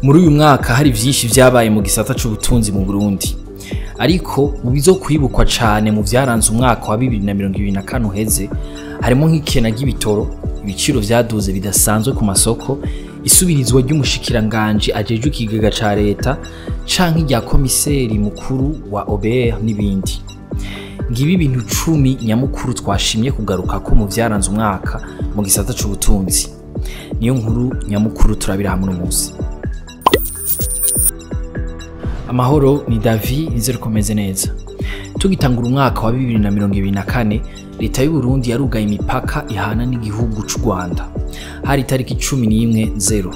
Muri uyu mwaka hari vyinshi vyabaye mu gisata c'ubutunzi mu Burundi. Ariko mu bizokwibukwa cane mu vyaranze umwaka wa 2024 uheze harimo nk'ikena ry'ibitoro, ibiciro vyaduze bidasanzwe ku masoko, isubirizwa ry'umushikiranganje ajejwe ikigega ca leta canke irya komiseri mukuru wa OBR n'ibindi. Ngibi ibintu 10 nyamukuru twashimye kugaruka ko mu vyaranze umwaka mu gisata c'ubutunzi. Niyo nkuru nyamukuru turabira hamwe uno munsi. Amahoro ni Davi, nizere ko meze neza. Tugitangura umwaka wa 2024, leta y'u Burundi yarugaye imipaka ihana n'igihugu c'u Rwanda. Hari itariki 11/0.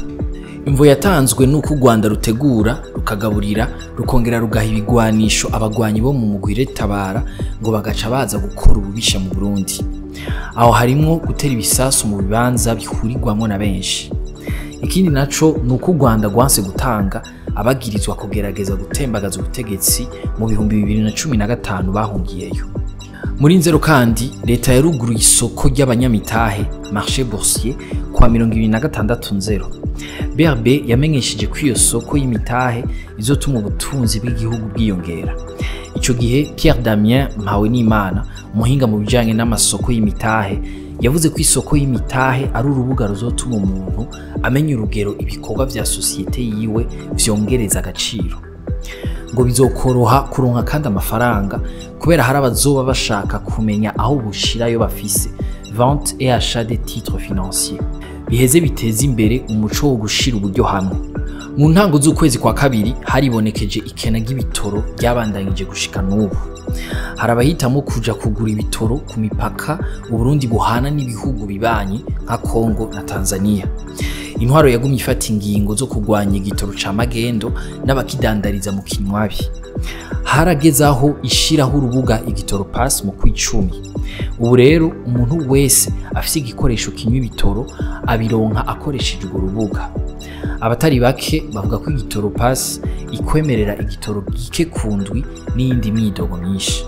Imvo yatanzwe nuko u Rwanda rutegura, rukagaburira, rukongera rugaha ibigwanisho abagwanyi bo mu mugwi Tabara ngo bagaca baza gukora ububisha mu Burundi. Aho harimwo gutera ibisasu mu bibanza bihurirwamwo na benshi. Ikindi naco nuko u Rwanda rwanse gutanga abagirizwa kugerageza gutembagaza ubutegetsi mu 2015 bahungiyeyo. Muri nzero kandi leta yaruguruye isoko ry'abanyamitahe marché boursier kwa 26/0. BRB yamenyesheje ko iyo soko y'imitahe izotuma ubutunzi bw'igihugu bwiyongera. Ico gihe Pierre Damien Mpawenimana, umuhinga mu bijanye n'amasoko y'imitahe, yavuze ko isoko y'imitahe ari urubuga ruzotuma umuntu amenya urugero ibikorwa vya sosiyete yiwe vyongereza agaciro. Ngo bizokoroha kuronka kandi amafaranga kubera hari abazoba bashaka kumenya aho bushirayo bafise, vente et achat des titres financiers. Biheze biteze imbere umuco wo gushira uburyo hamwe. Mu ntango z'ukwezi kwa kabiri haribonekeje ikena ry'ibitoro ryabandanyije gushika n'ubu. Hari abahitamo kuja kugura ibitoro ku mipaka Uburundi buhana n'ibihugu bibanyi nka Congo na Tanzania. Intwaro yagumye ifata ingingo zo kugwanya igitoro ca magendo n'abakidandariza mu kinywabi. Harageze aho ishiraho urubuga igitoro pass mu kwicumi. Ubu rero umuntu wese afise igikoresho kinywa ibitoro abironka akoresheje urwo rubuga. Abatari bake bavuga ko igitoro pass ikwemerera igitoro gike kundwi n'iyindi myidogo myinshi.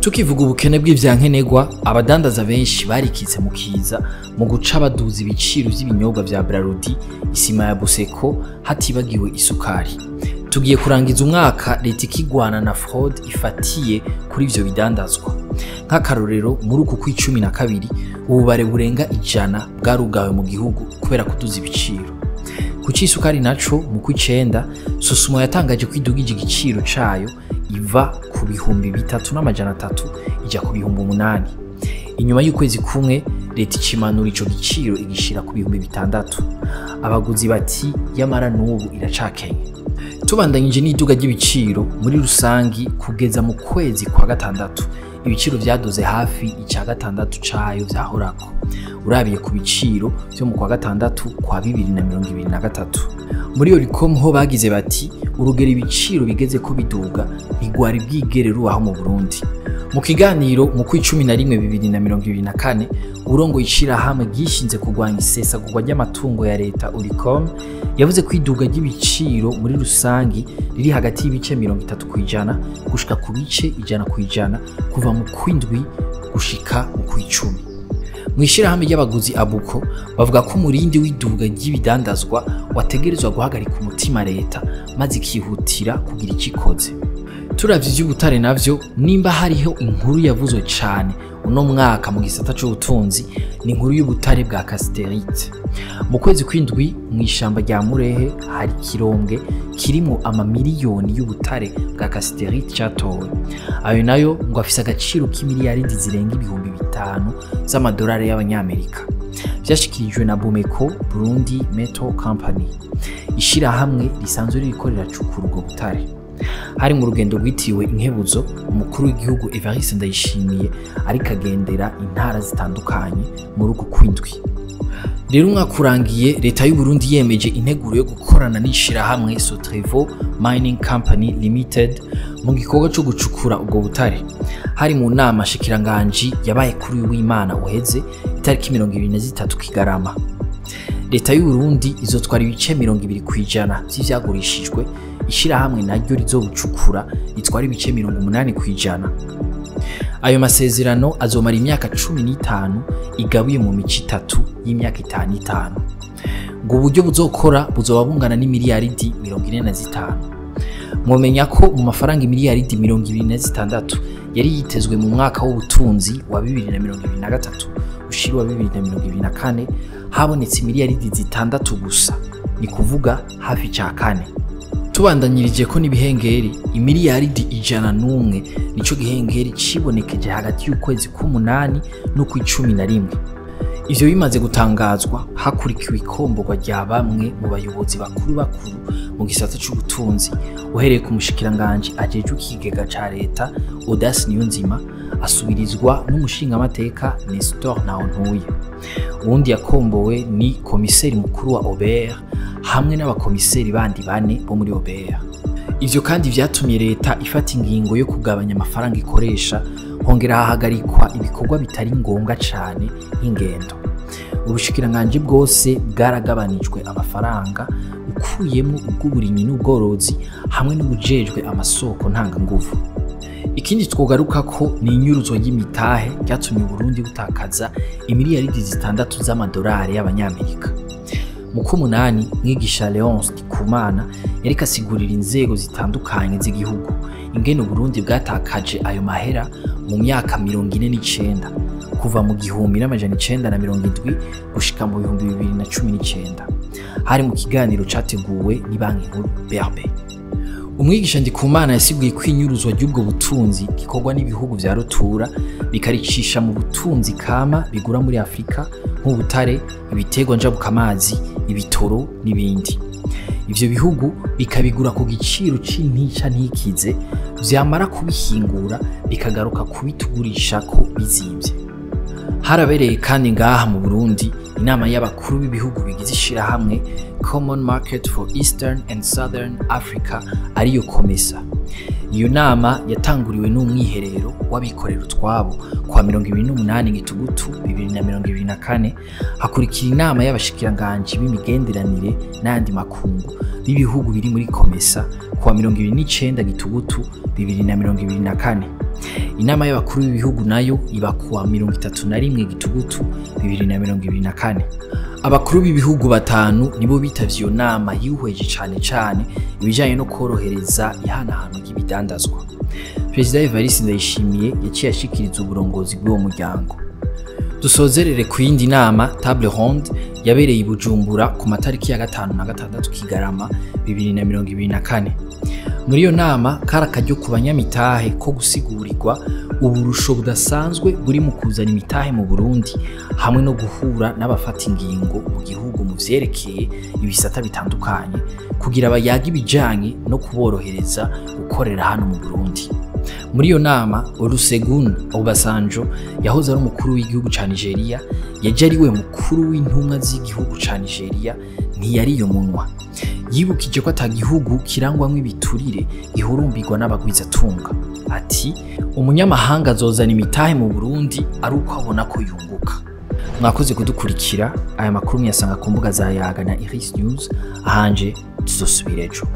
Tukivuga ubukene bw'ivyankenerwa, abadandaza benshi barikitse mu kiza mu guca baduza ibiciro vy'ibinyobwa vya Brarudi, isima ya Buseko, hatibagiwe isukari. Tugiye kurangiza umwaka leta ikigwana na fraude ifatiye kuri ivyo bidandazwa. Nk'akarorero muri uku kw'icumi na kabiri ububare burenga 100 bwarugawe mu gihugu kubera kuduza ibiciro. Ku c'isukari naco mu kw'icenda Sosumo yatangaje ko idugije igiciro cayo iva ku 3,300 ija ku 8,000. Inyuma y'ukwezi kumwe leta icimanura ico giciro igishira ku 6,000. Abaguzi bati yamara n'ubu iracakenye. Tubandanyije n'iduga ry'ibiciro muri rusangi kugeza mu kwezi kwa gatandatu ibiciro vyaduze hafi ica gatandatu cayo vyahorako, urabiye ku biciro vyo mu kwa gatandatu kwa 2023. Muri Oricom ho bagize bati urugero ibiciro bigeze ko biduga ntigwari bwigere rubaho mu Burundi. Mu kiganiro mu kw'icumi na rimwe 2024 urongo ishirahamwe ryishinze kurwanya isesagurwa ry'amatungo ya leta Oricom yavuze ko iduga ry'ibiciro muri rusangi riri hagati y'ibice 30% gushika ku bice 100% kuva mu kwindwi gushika mu kw'icumi. Mu ishirahamwe ry'abaguzi Abuko bavuga ko umurindi w'iduga ry'ibidandazwa wategerezwa guhagarika umutima leta maze ikihutira kugira icikoze. Turavye ivy'ubutare navyo, nimba hariho inkuru yavuzwe cane uno mwaka mu gisata c'ubutunzi ni inkuru y'ubutare bwa cassiterite. Mu kwezi kw'indwi mw'ishamba rya Murehe hari kirombwe kirimwo amamiliyoni y'ubutare bwa cassiterite catowe. Ayo nayo ngo afise agaciro k'imiliyaridi zirenga 5,000 z'amadolari y'abanyamerika. Vyashikirijwe na Bumeko Burundi Metal Company, ishirahamwe risanzwe ririko riracukura ubwo butare. Hari mu rugendo rwitiriwe inkebuzo umukuru w'igihugu Evariste Ndayishimiye ariko agendera intara zitandukanye muri uku kwindwi. Rero umwaka urangiye leta y'u Burundi yemeje integuro yo gukorana n'ishirahamwe Sotrevo Mining Company Limited mu gikorwa cyo gucukura ubwo butare. Hari mu nama shikiranganji yabaye kuri w'Imana uheze itariki 23 Kigarama. Leta y'u Burundi izotwara ibice 20% vy'ivyagurishijwe, ishirahamwe naryo rizobucukura ritwara ibice 80%. Ayo masezerano azomara imyaka 15 igabuye mu mici 3 y'imyaka 5 5. Ngo uburyo buzokora buzoba bungana n'imiliyaridi 45. Mwomenya ko mu mafaranga imiliyaridi 26 yari yitezwe mu mwaka w'ubutunzi wa 2023 ushira wa 2024 habonetse imiliyaridi 6 gusa, ni kuvuga hafi ca kane. Tubandanyirije ko n'ibihengeri imiliyaridi 101 nico gihengeri cibonekeje hagati y'ukwezi k'umunani no kw'icumi na rimwe. Ivyo bimaze gutangazwa hakurikiwe ikomborwa rya bamwe mu bayobozi bakuru bakuru mu gisata c'ubutunzi, uhereye ku mushikiranganje ajejwe ikigega ca leta Audace Niyonzima, asubirizwa n'umushingamateka Nestor Ntahontuye. Uwundi yakombowe ni komiseri mukuru wa OBR hamwe n'abakomiseri bandi bane bo muri OBR. Ivyo kandi vyatumye leta ifata ingingo yo kugabanya amafaranga ikoresha, hongera hahagarikwa ibikorwa bitari ngombwa cane nk'ingendo. Ubushikiranganje bwose bwaragabanijwe amafaranga, ukuyemo ubw'uburimyi n'ubworozi hamwe n'ubujejwe amasoko ntanganguvu. Ikindi twogaruka ko ni inyuruzwa ry'imitahe ryatumye Burundi butakaza imiliyaridi 6 z'amadolari y'abanyamerika. Mu kumunani, mwigisha Leonce Ndikumana yariko asigurira inzego zitandukanye z'igihugu ingene Burundi bwatakaje ayo mahera mu myaka 49 kuva mu 1970 gushika mu 2019. Hari mu kiganiro categuwe ni banki nkuru BRB. Umwigisha Ndikumana yasiguye ko inyuruzwa ry'ubwo butunzi gikorwa n'ibihugu vya rutura bikaricisha mu butunzi kama bigura muri Afrika nk'ubutare, ibiterwa njabukamazi, ibitoro n'ibindi. Ivyo bihugu bikabigura ku giciro c'intica ntikize, vyamara kubihingura bikagaruka kubitugurisha ko bizimvye. Harabereye kandi ngaha mu Burundi inama y'abakuru b'ibihugu bigize ishirahamwe Common Market for Eastern and Southern Africa, ariyo COMESA. Iyo nama yatanguriwe n'umwiherero w'abikorera utwabo kwa 28 Gitugutu 2024, hakurikira inama y'abashikiranganje b'imigenderanire n'andi makungu b'ibihugu biri muri COMESA kwa 29 Gitugutu 2024. Inama y'abakuru b'ibihugu nayo iba kuwa 31 Gitugutu 2024. Abakuru b'ibihugu batanu nibo bitavye iyo nama yihweje cane cane ibijanye no korohereza ihanahano ry'ibidandazwa. Perezida Evariste Ndayishimiye yaciye ashikiriza uburongozi bw'uwo muryango. Dusozerere ku yindi nama table ronde yabereye i Bujumbura ku matariki ya 5 na 6 Kigarama 2024. Muri iyo nama kari akaryo ku banyamitahe ko gusigurirwa uburusho budasanzwe buri mu kuzana imitahe mu Burundi hamwe no guhura n'abafata ingingo mu gihugu mu vyerekeye ibisata bitandukanye kugira bayaga ibijanye no kuborohereza gukorera hano mu Burundi. Muri iyo nama Olusegun Obasanjo yahoze ari umukuru w'igihugu ca Nigeria, yaje ari we mukuru w'intumwa z'igihugu ca Nigeria, ntiyari yo munwa. Yibukije ko ata gihugu kirangwamwo ibiturire gihurumbirwa n'abagwizatunga. Ati umunyamahanga azozana imitahe mu Burundi ari uko abona ko yunguka. Mwakoze kudukurikira. Aya makuru muyasanga ku mbuga za Yaga na Iris News. Ahanje tuzosubira ejo.